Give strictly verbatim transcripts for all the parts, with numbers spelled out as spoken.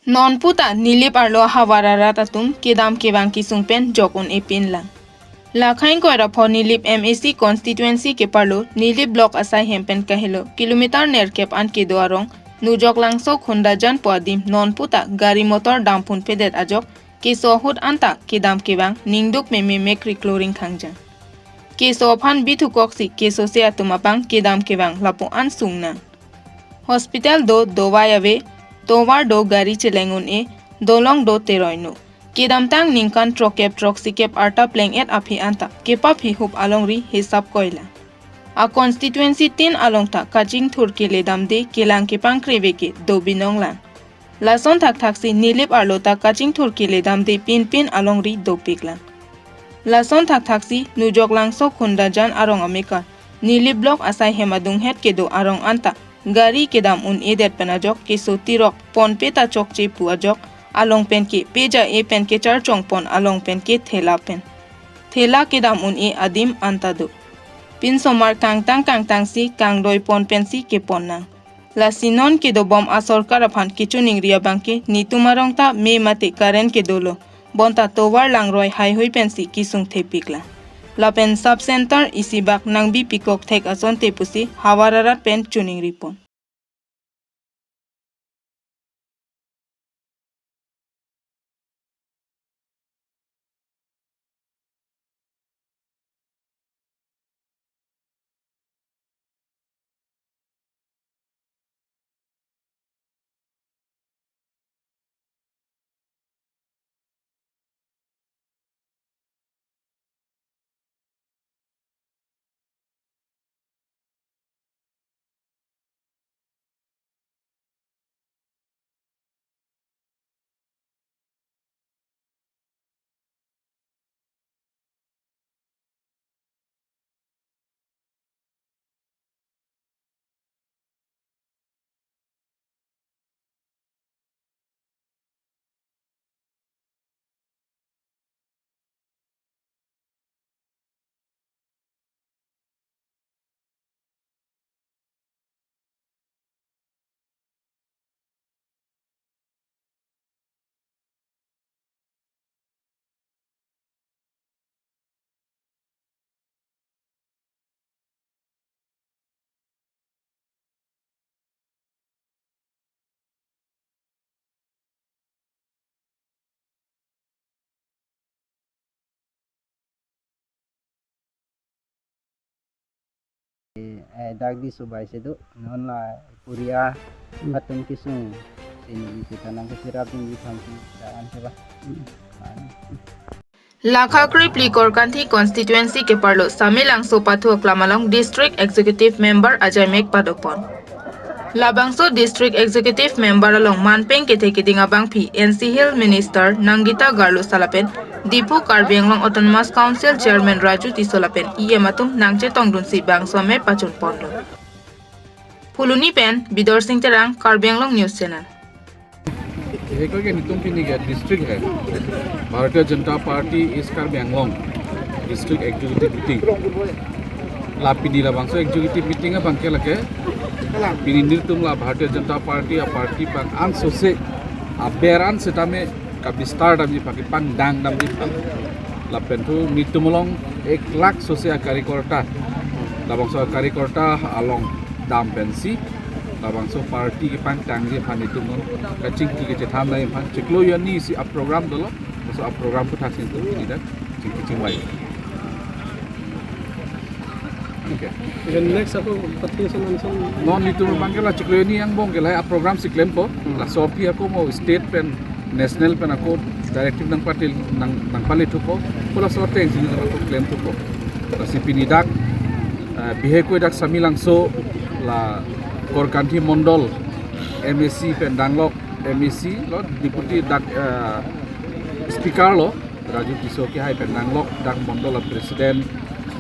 Non puta Nilip arlo havar arat atum kedam kevang kesung pen jok un-e pinlang. Lakhai ingkoi ra pho Nilip M A C constituency keparlo Nilip block asaihem pen kahelo kilometer nerkep an kedo arong Nujok Langso Khundajan pu adim non puta gari motor damphun pedet ajok keso ahut anta kedam kevang ningduk meme mekri kloring khangjang. Keso aphan bithukoksi kesose atum abang kedam kevang lapu an sungnang. Hospital do, dovai ave, tovar do, gari cheleng un-e, dolong do, teroi no. Kedamtang ningkan throkkep throksikep arta pleng-et aphi anta kepaphi hup alongri hisap koilang. A constituency tin along ta kachingthur kele damde kelang kepangkreve ke do binong lang. Lason thakthaksi Nilip arlo ta kachingthur kele damde pinpin alongri dopik lang. Lason thakthaksi Nujok Langso Khundajan arong amekar Nilip block asaihem adunghet kedo arong anta gari kedam un-edet pen ajok keso tirok ponpe ta chokche pu ajok along pen ke peja-e pen kecharchong pon along pen ke thela pen thela kedam un-e adim anta do. Pinsomar kangtang kangtangsi kangdoi pon pensi kepon nang. Lasi non kedobom asorkar aphan kechiningri abang ke netum arong ta me mate current kedolo. Bonta tovar langroi haihui pensi kesung thepik lang. Lapen sub center isibak nangbi pikok thek asonte pusi havar arat pen chiningri pon. Eh, dak di subai sedu, non la Korea atum kesung sini kita nang kesirap di samsi daan seba. Lakha krepli Korkanthi constituency keparlo Samelangso pathu aklam along District Executive Member ajaimek padopon. Labangso District Executive Member along manpeng kethe keding abangpi N C Hill Minister Nangita Garlosa lapen Diphu Karbi Anglong Autonomous Council Chairman Raju Tisso lapen E M atum nangchetongdunsi bangso amei pachunponlo. Phuloni pen Bidor Sing Terang, Karbi Anglong News Channel. Heko ke netum pini ke district hai. Bharatiya Janata Party East Karbi Anglong District Executive Meeting. La pini labangso executive meeting abang ke lake. Pini netum la Bharatiya Janata Party a party pang ansose aber an setame kabistar damji paki pangdang damji pang. Lapen thu netum along ek lakh sose a karyakarta. Labangso a karyakarta along dam pensi labangso party kepangtangji aphan netum non kachingki kachethan nai aphan chiklo arni si a program dolo, so a program puthak si netum pini dak chingki chingvai. Okay. Then next ako party ason anson. Non netum abang ke la chiklo arni angbong ke la a program si klempo. Hmm. Laso aphi ako mo state pen national pen ako directive nangpatil nang nangpalithupo. Pu laso ateng si netum ako klemthupo. Lasi pini dak, eh, bihek ko dak Samelangso la Korkanthi Mondol M A C pen danglok M A C lo deputy dak, eh, speaker lo Raju Tisso ke hai pen danglok dak Mondol a president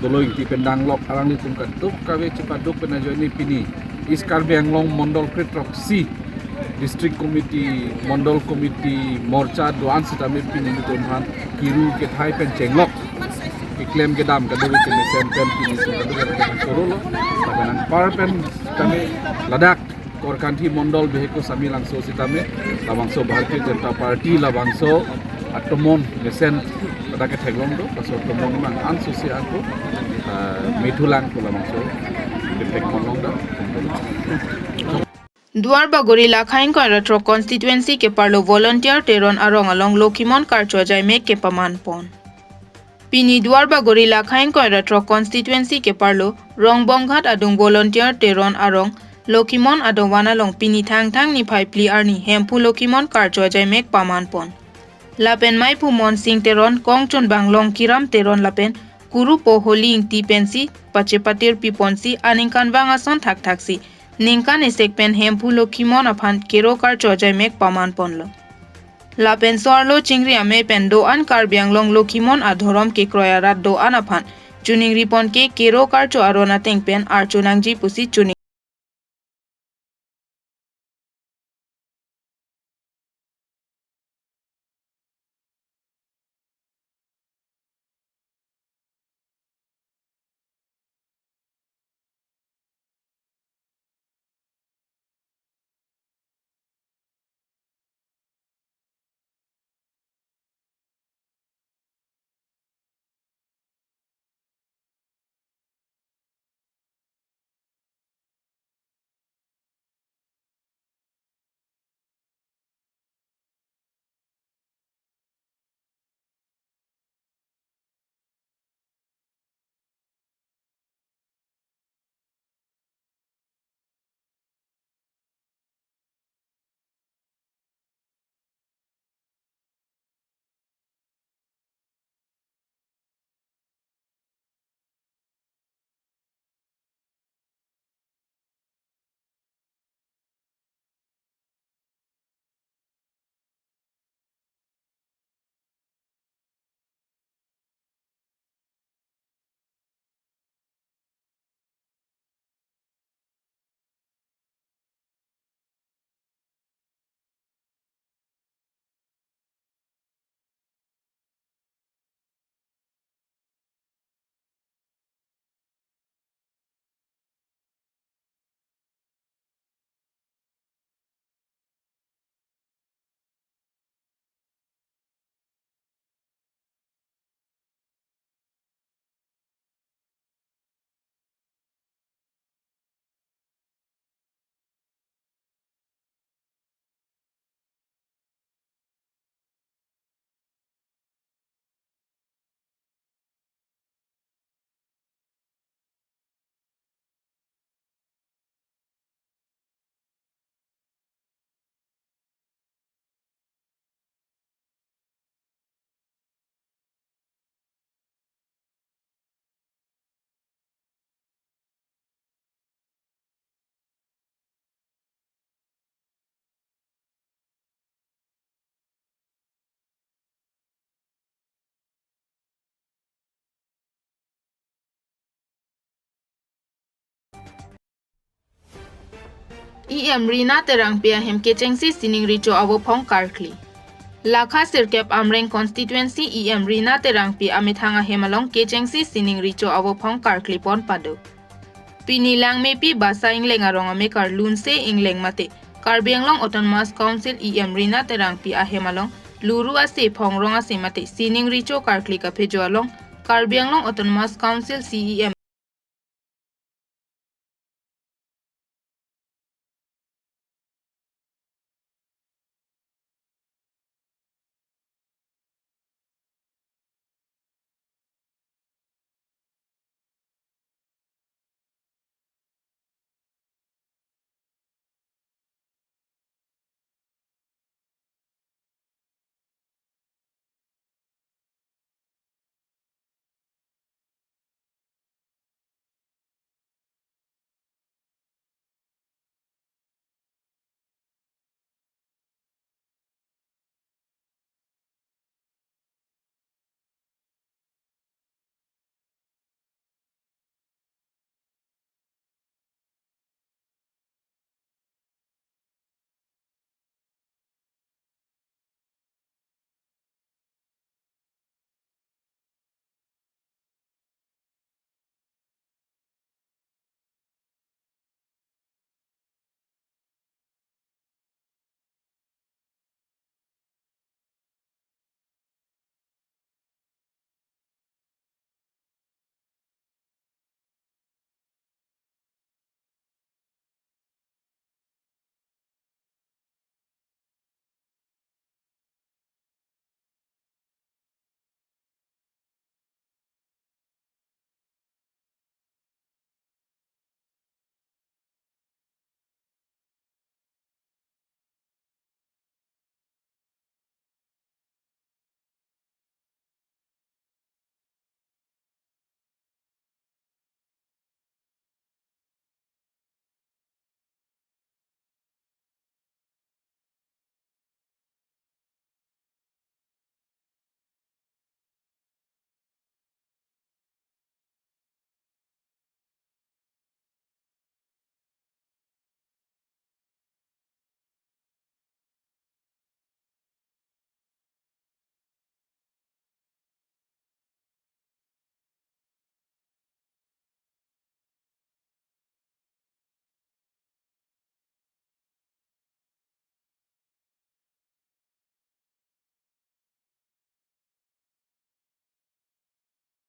Dolo Ingti pen danglok alanglitum kadokave chepaduk pen ajoine pini East Karbi Anglong Mondol kre throksi District Committee, Mondol Committee, Morcha do-an setame pini netum aphan kiru kethai pen chenglok keklem kedam kadokave kemesen pen pini netum kadokave pen korolo. Pada nangpar pen kami ladak Korkanthi Mondol bihek ko Samelangso sitame, labangso Bharatiya Janata Party labangso atomon mesen pada ketheklong do, laso atomon mang anso si ako, ah, mithulang ko labangso kethek monlong do. Duarbagori Lakha ingkoi ra throk constituency keparlo Volunteer Teron arong along Lokhimon karcho ajaimek kepaman pon. Pini Duarbagori Lakha ingkoi ra throk constituency keparlo Rongbonghat adung Volunteer Teron arong Lokhimon adovan along pini Thangthang niphai phli arni Hemphu Lokhimon karcho ajaimek paman pon. Lapen maiphu Monsing Teron, kongchunbang Longkiram Teron lapen kurupo Holi Ingti pensi pachepatir piponsi aningkanvang ason thakthaksi ningkan isek pen Hemphu Lokhimon aphan kero karcho ajaimek paman ponlo. Lapen so-arlo chingri amei pen do-an Karbi Anglong Lokhimon adhorom kekroi arat do-an aphan choningri pon ke kero karcho aron ateng pen archo nangji pusi choningri. E M Rina Terangpi ahem kechengsi sining recho avophong karkli. Lakha sirkep Amreng constituency E M Rina Terangpi amethang ahem along kechengsi sining recho avophong karkli pon pado. Pini Langmepi Basa Ingleng arong amekar Lunse Ingleng mate Karbi Anglong Autonomous Council E M Rina Terangpi ahem along luru ase, phongrong ase mate sining recho karkli kaphejo along Karbi Anglong Autonomous Council C E M